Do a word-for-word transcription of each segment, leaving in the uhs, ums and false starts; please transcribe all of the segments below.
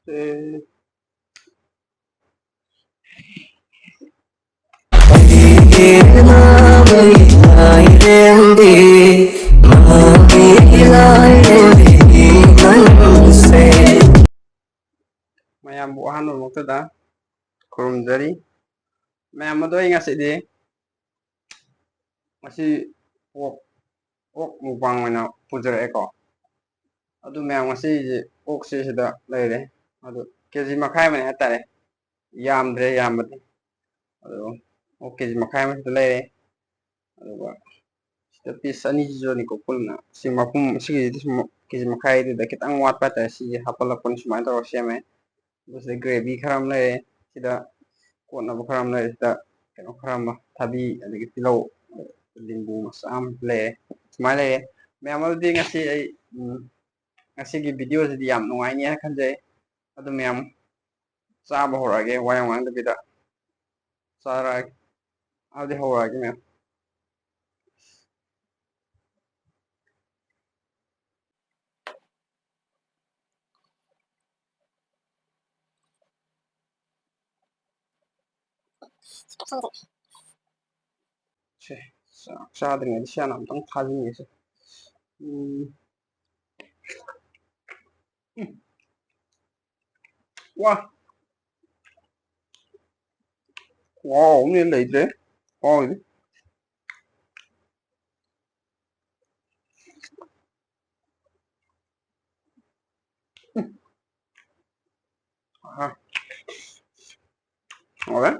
ꯁꯦ꯫ ꯃꯌꯥꯝꯕꯨ ꯑꯍꯥꯟꯕꯃꯛꯇꯗ ꯈꯨꯔꯨꯝꯖꯔꯤ꯫ ꯃꯌꯥꯝ ꯑꯗꯣ ꯑꯩ ꯉꯁꯤꯗꯤ ꯉꯁꯤ ꯑꯣꯛ, ꯑꯣꯛ ꯃꯨꯛꯕꯥꯡ ꯑꯣꯏꯅ ꯄꯨꯖꯔꯛꯑꯦꯀꯣ꯫ ꯑꯗꯨ ꯃꯌꯥꯝ ꯉꯁꯤꯁꯦ ꯑꯣꯛꯁꯦ ꯁꯤꯗ ꯂꯩꯔꯦ꯫ ꯑꯗꯨ ꯀꯦ ꯖꯤ ꯃꯈꯥꯏ ꯑꯃꯅꯦ ꯍꯥꯏꯇꯥꯔꯦ꯫ ꯌꯥꯝꯗ꯭ꯔꯦ ꯌꯥꯝꯕꯗꯤ꯫ ꯑꯗꯨ ꯑꯣꯛ ꯀꯦ ꯖꯤ ꯃꯈꯥꯏ ꯑꯃ ꯁꯤꯗ ꯂꯩꯔꯦ꯫ ꯑꯗꯨꯒ ꯁꯤꯗ ꯄꯤꯁ ꯑꯅꯤꯁꯤꯁꯨꯅꯤꯀꯣ ꯄꯨꯟꯅ꯫ ꯁꯤ ꯃꯄꯨꯝ, ꯁꯤꯒꯤꯁꯤꯗꯤ ꯁꯨꯝ ꯀꯦ ꯖꯤ ꯃꯈꯥꯏꯗꯨꯗ ꯈꯤꯇꯪ ꯋꯥꯠꯄ ꯍꯥꯏꯇꯥꯔꯦ꯫ ꯁꯤꯁꯦ ꯍꯥꯞꯀꯠꯂꯛꯄꯅꯤ ꯁꯨꯃꯥꯏꯅ ꯇꯧꯔꯒ ꯁꯦꯝꯃꯦ꯫ ꯑꯗꯨ ꯁꯤꯗ ꯒ꯭ꯔꯦꯚꯤ ꯈꯔ ꯑꯃ ꯂꯩꯔꯦ꯫ ꯁꯤꯗ ꯀꯣꯠꯅꯕ ꯈꯔ ꯑꯃ ꯂꯩꯔꯦ꯫ ꯁꯤꯗ ꯀꯩꯅꯣ ꯈꯔ ꯑꯃ, ꯊꯕꯤ, ꯑꯗꯒꯤ ꯇꯤꯜꯍꯧ, ꯂꯤꯝꯕꯨ ꯃꯆꯥ ꯑꯃ ꯂꯩꯔꯦ꯫ ꯁꯨꯃꯥꯏꯅ ꯂꯩꯔꯦ꯫ ꯃꯌꯥꯝ ꯑꯗꯨꯗꯤ ꯉꯁꯤ ꯑꯩ, ꯎꯝ, ꯉꯁꯤꯒꯤ ꯚꯤꯗꯤꯑꯣꯁꯤꯗꯤ ꯌꯥꯝ ꯅꯨꯡꯉꯥꯏꯅꯤ ꯍꯥꯏꯅ ꯈꯟꯖꯩ꯫ ꯑꯗꯨ ꯃꯌꯥꯝ ꯆꯥꯕ ꯍꯧꯔꯛꯑꯒꯦ, ꯋꯥ ꯌꯥꯝ ꯉꯥꯡꯗꯕꯤꯗ ꯆꯥꯔꯛꯑꯒꯦ꯫ ꯑꯗꯨꯗꯤ ꯍꯧꯔꯛꯑꯒꯦ ꯃꯌꯥꯝ꯫ ꯁꯦ, ꯆꯥꯛ ꯆꯥꯗ꯭ꯔꯤꯉꯩꯗ ꯁꯤ ꯍꯥꯟꯅ ꯑꯝꯇꯪ ꯊꯥꯖꯤꯟꯒꯦꯁꯦ꯫ ꯎꯝ꯫ ꯎꯝ꯫ ꯋꯥ꯫ ꯈꯨꯍꯥꯎ ꯑꯃꯅꯦ ꯂꯩꯇ꯭ꯔꯦ꯫ ꯈꯨꯍꯥꯎꯁꯤꯗꯤ꯫ ꯑꯍꯥ꯫ ꯍꯥꯎꯔꯦ꯫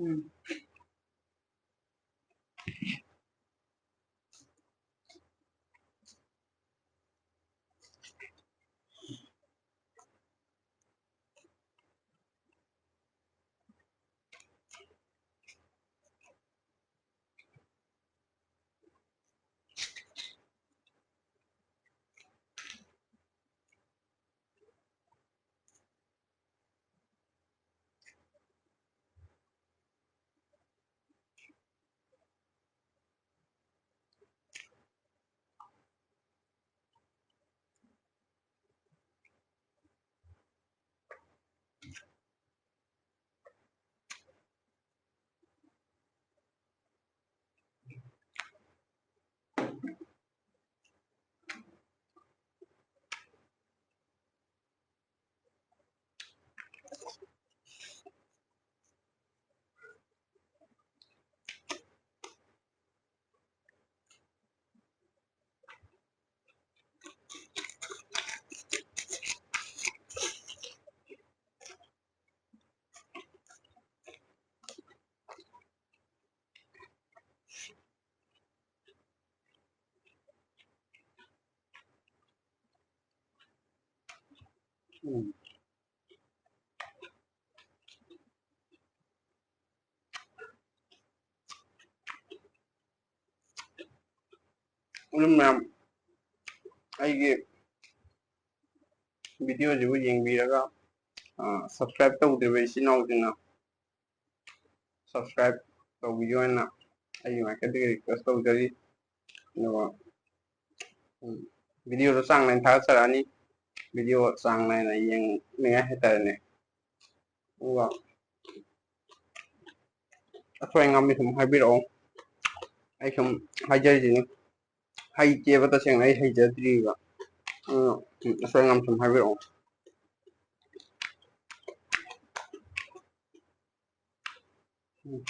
ꯎꯝ꯫ ꯎꯝ꯫ ꯑꯗꯨꯝ ꯃꯌꯥꯝ ꯑꯩꯒꯤ video ꯁꯤꯕꯨ ꯌꯦꯡꯕꯤꯔꯒ, ꯑ, subscribe ꯇꯧꯗ꯭ꯔꯤꯕ ꯏꯆꯤꯟ ꯏꯅꯥꯎꯁꯤꯡꯅ subscribe ꯇꯧꯕꯤꯌꯣ ꯍꯥꯏꯅ ꯑꯩꯒꯤ ꯃꯥꯏꯀꯩꯗꯒꯤ request ꯇꯧꯖꯔꯤ꯫ ꯑꯗꯨꯒ, ꯎꯝ, video ꯗꯣ ꯆꯥꯡ ꯅꯥꯏꯅ ꯊꯥꯒꯠꯆꯔꯛꯑꯅꯤ꯫ Video ꯆꯥꯡ ꯅꯥꯏꯅ ꯌꯦꯡꯅꯤꯡꯉꯥꯏ ꯍꯥꯏꯇꯥꯔꯦꯅꯦ꯫ ꯑꯗꯨꯒ ꯑꯁꯣꯏ ꯑꯉꯥꯝꯗꯤ ꯁꯨꯝ ꯍꯥꯏꯕꯤꯔꯛꯑꯣ꯫ ꯑꯩ ꯁꯨꯝ ꯍꯥꯏꯖꯔꯤꯁꯤꯅꯤ꯫ ꯍꯩꯇꯦꯕ, ꯇꯁꯦꯡꯅ ꯑꯩ ꯍꯩꯖꯗ꯭ꯔꯤꯕ꯫ ꯑꯗꯨꯅ, ꯎꯝ, ꯑꯁꯣꯏ ꯑꯉꯥꯝ ꯁꯨꯝ ꯍꯥꯏꯕꯤꯔꯛꯑꯣ꯫ ꯎꯝ꯫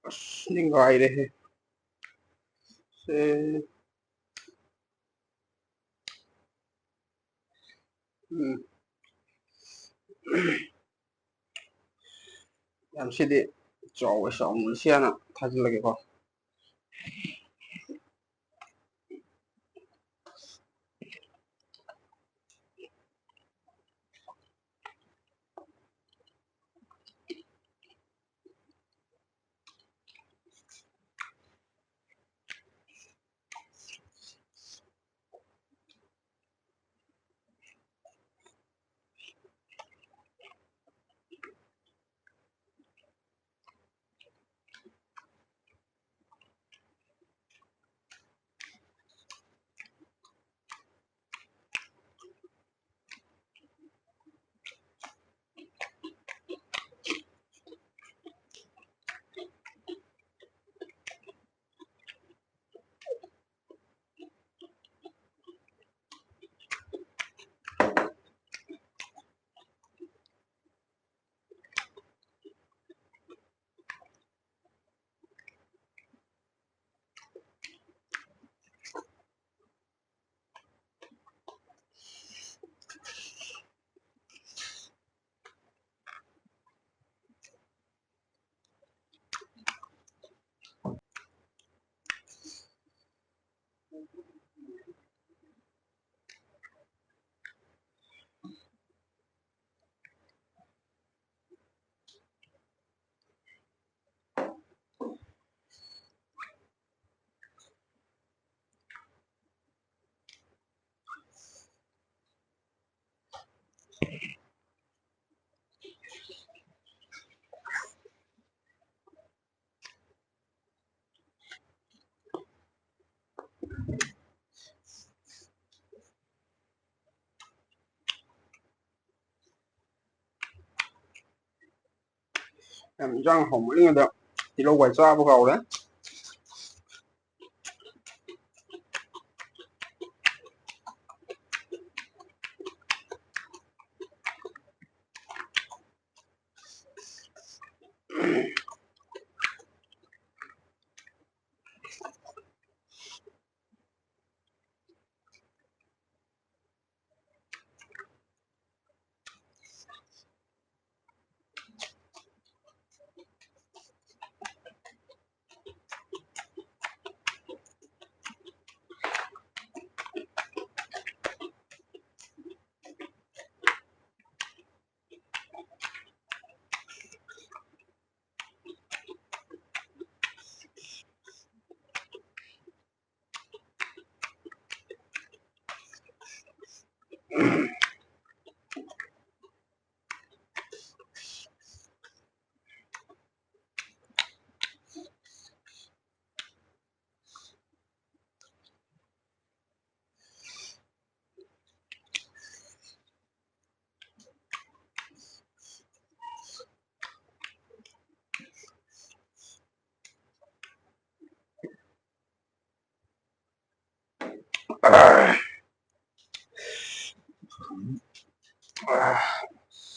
ꯑꯁ, ꯅꯤꯡꯒꯥꯏꯔꯦꯍꯦ꯫ ꯁꯦ꯫ ꯎꯝ꯫ ꯌꯥꯝ ꯁꯤꯗꯤ ꯆꯥꯎꯋꯦ, ꯆꯥꯎꯃꯟꯁꯤ ꯍꯥꯟꯅ ꯊꯥꯖꯤꯜꯂꯒꯦꯀꯣ꯫ ꯌꯥꯝ ꯏꯟꯖꯥꯡ ꯍꯥꯎꯃꯟꯂꯤꯉꯩꯗ ꯇꯤꯜꯍꯧ ꯋꯥꯏ ꯆꯥꯕ ꯀꯥꯎꯔꯦ꯫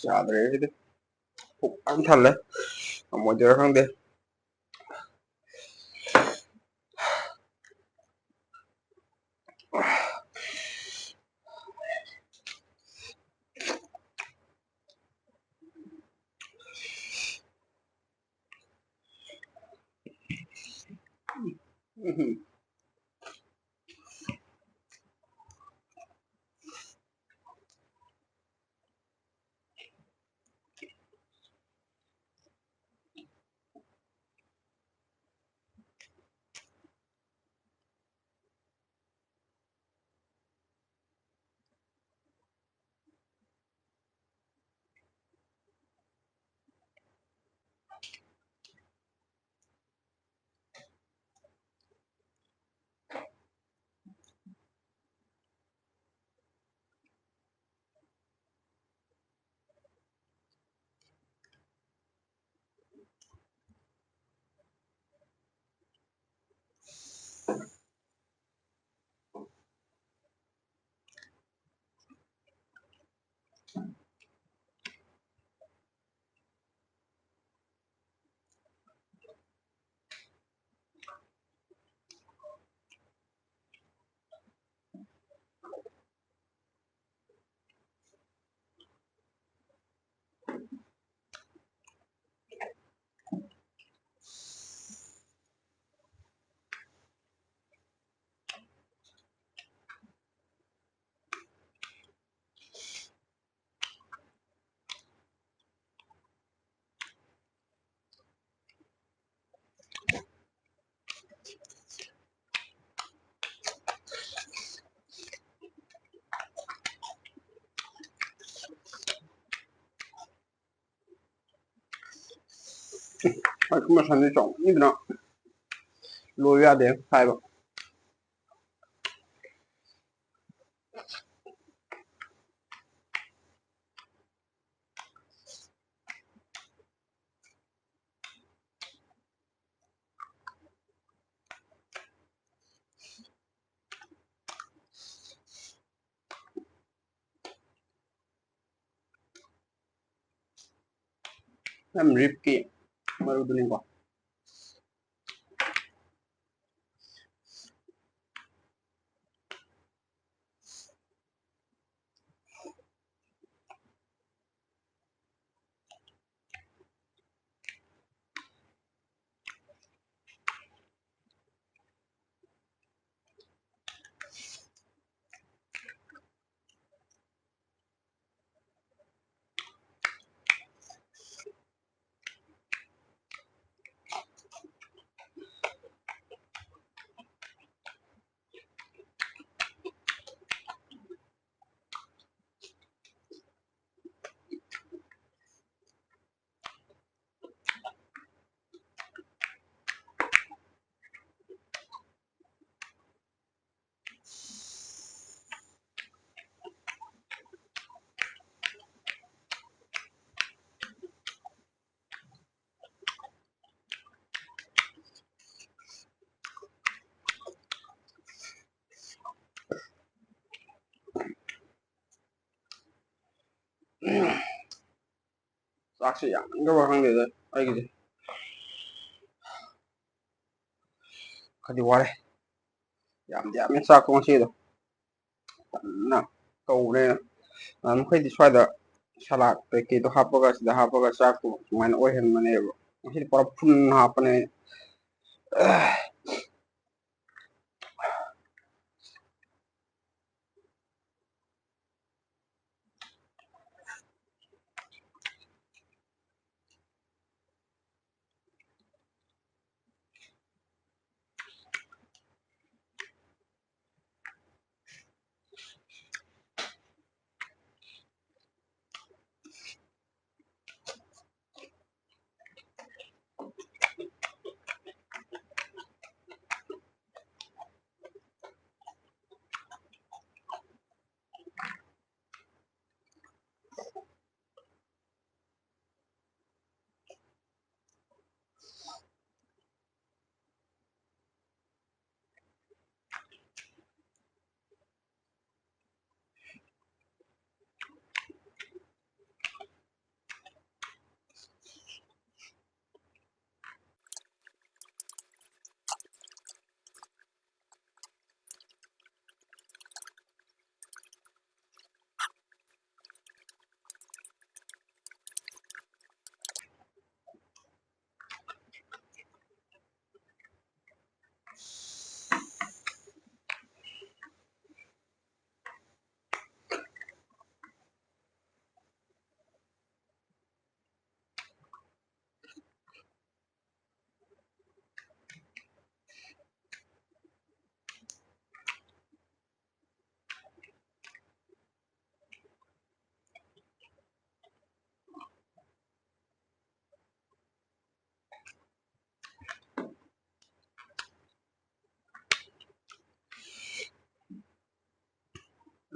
ꯆꯥꯗ꯭ꯔꯦ ꯁꯤꯗꯤ꯫ ꯄꯨꯛ ꯌꯥꯝ ꯊꯜꯂꯦ꯫ ꯉꯝꯃꯣꯏꯗꯣꯏꯔꯥ ꯈꯪꯗꯦ꯫ ꯑꯩꯈꯣꯏ ꯃꯁꯟꯗꯤ ꯆꯥꯎꯃꯟꯈꯤꯗꯅ ꯂꯣꯏꯕ ꯌꯥꯗꯦ ꯍꯥꯏꯕ꯫ ꯌꯥꯝ ꯔꯤꯞꯀꯤ ꯃꯔꯨꯗꯨꯅꯤꯀꯣ꯫ ꯆꯥꯛꯁꯦ ꯌꯥꯝꯃꯟꯈ꯭ꯔꯕ ꯈꯪꯗꯦꯗ ꯑꯩꯒꯤꯁꯦ꯫ ꯈꯔꯗꯤ ꯋꯥꯔꯦ꯫ ꯌꯥꯝꯗꯤ ꯌꯥꯝꯃꯦ ꯆꯥꯛꯇꯣ ꯉꯁꯤꯗꯣ꯫ ꯐꯖꯅ ꯇꯧꯕꯅꯦ꯫ ꯅꯍꯥꯟ ꯃꯈꯩꯗꯤ ꯁ꯭ꯋꯥꯏꯗ ꯁꯂꯥꯗ ꯀꯩꯀꯩꯗꯣ ꯍꯥꯞꯄꯒ, ꯁꯤꯗ ꯍꯥꯞꯄꯒ ꯆꯥꯛꯇꯣ ꯑꯗꯨꯃꯥꯏꯅ ꯑꯣꯏꯍꯟꯕꯅꯦꯕ꯫ ꯉꯁꯤꯗꯤ ꯄꯨꯔꯥ ꯐꯨꯜ ꯍꯥꯞꯄꯅꯦ꯫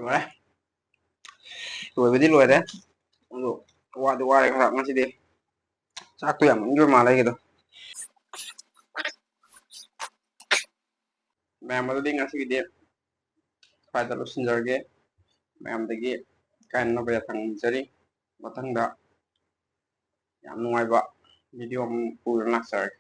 ꯂꯣꯏꯔꯦ꯫ ꯂꯣꯏꯕꯗꯤ ꯂꯣꯏꯔꯦ꯫ ꯑꯗꯣ ꯋꯥꯗꯤ ꯋꯥꯔꯦ ꯈꯔ ꯉꯁꯤꯗꯤ꯫ ꯆꯥꯛꯇꯣ ꯌꯥꯝ ꯏꯪꯕ ꯃꯥꯜꯂꯦ ꯑꯩꯒꯤꯗꯣ꯫ ꯃꯌꯥꯝ, ꯑꯗꯨꯗꯤ ꯉꯁꯤꯒꯤꯗꯤ ꯁ꯭ꯋꯥꯏꯗ ꯂꯣꯏꯁꯤꯟꯖꯔꯒꯦ꯫ ꯃꯌꯥꯝꯗꯒꯤ ꯀꯥꯏꯅꯅꯕ ꯌꯥꯊꯪ ꯅꯤꯖꯔꯤ꯫ ꯃꯊꯪꯗ ꯌꯥꯝ ꯅꯨꯡꯉꯥꯏꯕ video ꯑꯃ ꯄꯨꯔ ꯂꯥꯛꯆꯔꯒꯦ꯫